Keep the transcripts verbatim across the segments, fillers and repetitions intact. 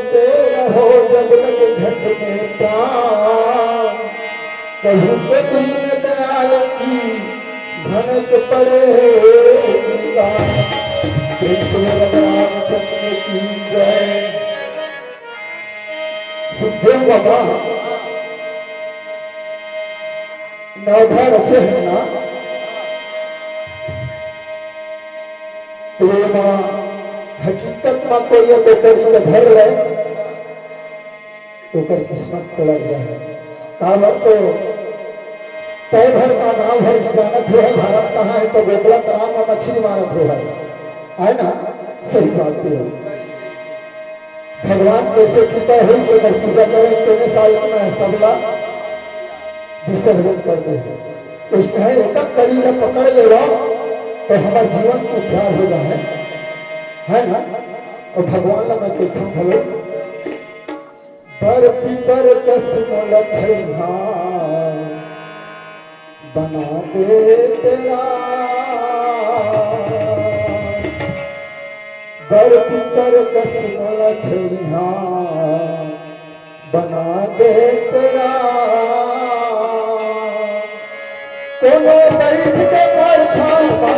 ते रहो जब लगे घट में प्राण। कभू को दीन दयाल की भनक पड़े दीवान। प्रेम से बोलो रामचंद्र की जय। सुखदेव बाबा नवधा रचे हन ना, तो ये माँ हकीकत मा कोई एक ओकरी के धर ले, तो ओकर किस्मत पलट जाए। काबर तो तय भर का गांव भर की जानत हो है, भारत कहाँ है, तो गोकला तालाब में मछली मारत हो है, है ना? सही बात है। भगवान कैसे कृपा हुई से अगर पूजा करें, तेने साल में सबला विसर्जन कर दे। तो इसमें एक एक कड़ी ला पकड़ ले रहा, तो हमारा जीवन उद्धार हो जाए, है ना? और भगवान ला मैं कहता हूँ, भले बर पीपर कस मोला छैहा बना दे तेरा, बर पीपर कस मोला छैहा बना दे तेरा। कोनो बैठ के परछावा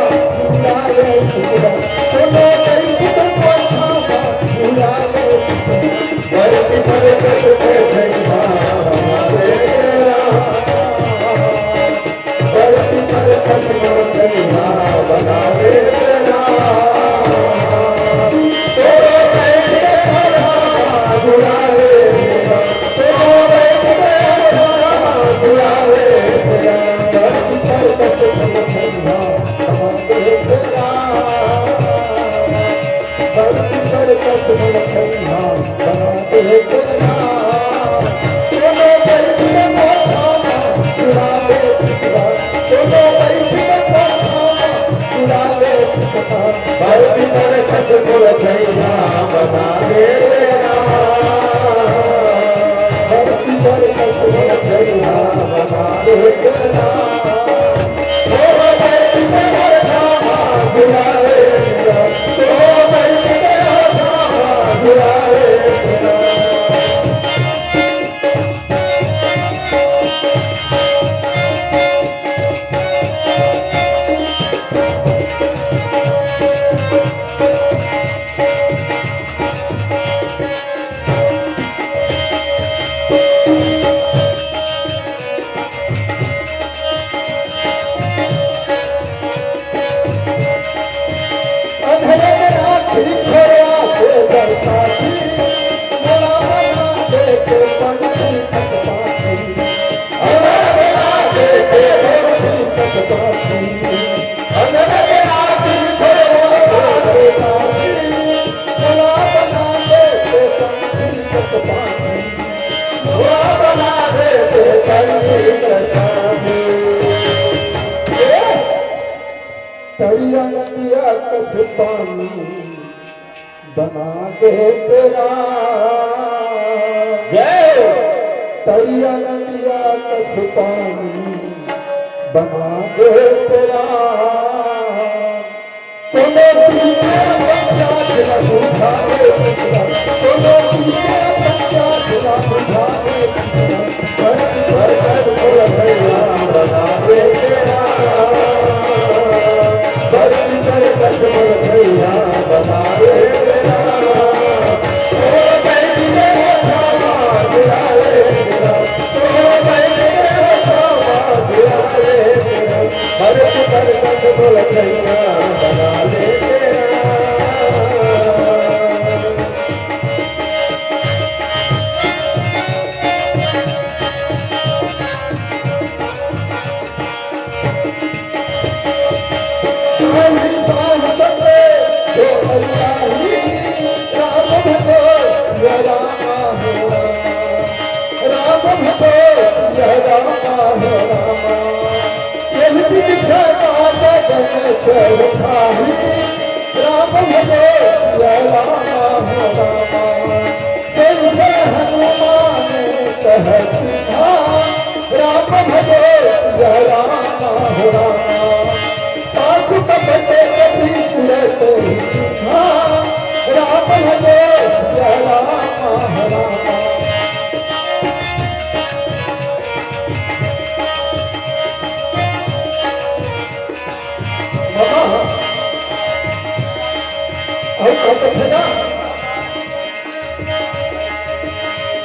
झुला ले टुकड़ा, कोनो बैठ के परछावा झुला ले टुकड़ा। धरती पर कट के झंडा हमारे तेरा। धरती पर कट के झंडा बना दे तेरा। कोनो बैठ के परछावा झुला ले टुकड़ा। तरिया नदिया कस पानी बना दे तेरा। जय। तरिया नदिया कस पानी बना दे तेरा। कोनो पीके पंचायत न बुझावे, कोनो पीके पंचायत न बुझावे।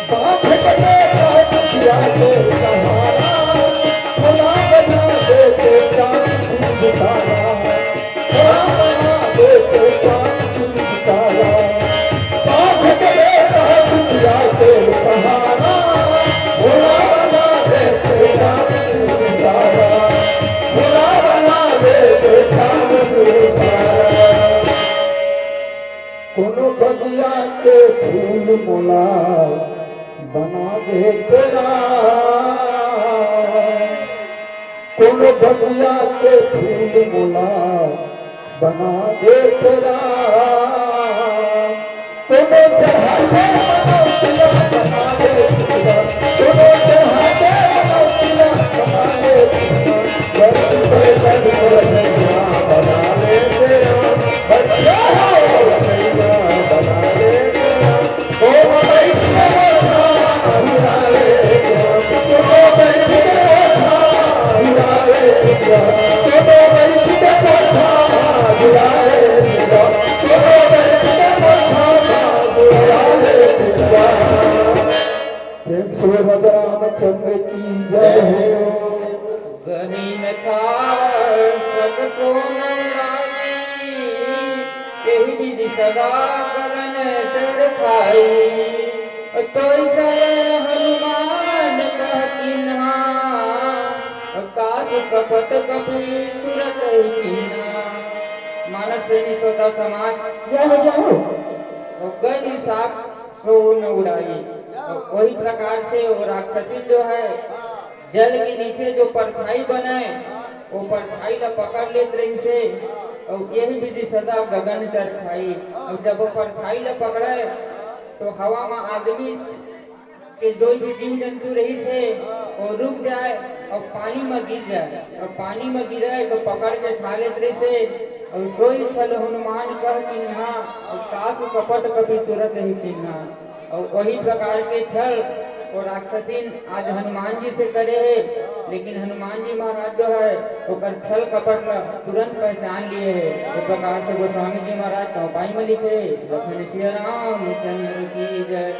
बांध के बहुत किया के सहारा, भोला बना दे तो चांद सिंह तारा, भोला बना दे तो चांद सिंह तारा। बांध के बहुत किया के सहारा, भोला बना दे तो चांद सिंह तारा, भोला बना दे तो चांद सिंह तारा। कोनो बगिया के फूल मोला बना दे तेरा, कोनो बगिया के फूल मोला बना दे तेरा, कोनो चढ़ा के मनौतिया बना दे तेरा, कोनो चढ़ा के मनौतिया बना दे तेरा, बना दे तेरा, बना दे तेरा। प्रेम से राजा रामचंद्र की जय हो। गहिन छाल सब सोन रानी, एहि विधि सदा गगन चर खाई। तोहि छल हनुमान कह कीन्हा, कासु कपट कपि तुरत ही कीन्हा। मानस प्रेमी श्रोता समाज, जय हो, जय हो। गहिन छाल सोन उड़ाई। वही प्रकार से वो राक्षसी जो है, जल के नीचे जो परछाई बने, वो परछाई ला पकड़ लेत रहिसे, और यही विधि सदा गगन चर खाई। और जब वो परछाई ला पकड़े, तो हवा में आदमी के जो भी जीव जंतु रहिसे, वो रुक जाए और पानी में गिर जाए, और पानी में गिरे तो पकड़ के खा लेत रहिसे। और सोई छल हनुमान कह कीन्हा, और कासु कपट कपि तुरत ही कीन्हा। और वही प्रकार के छल वो राक्षसीन आज हनुमान जी से करे हे, लेकिन हनुमान जी महाराज जो है, ओकर छल कपट ला तुरंत पहचान लिए हे। इस प्रकार से गोस्वामी जी महाराज चौपाई में लिखे, लखन सिया रामचंद्र की जय।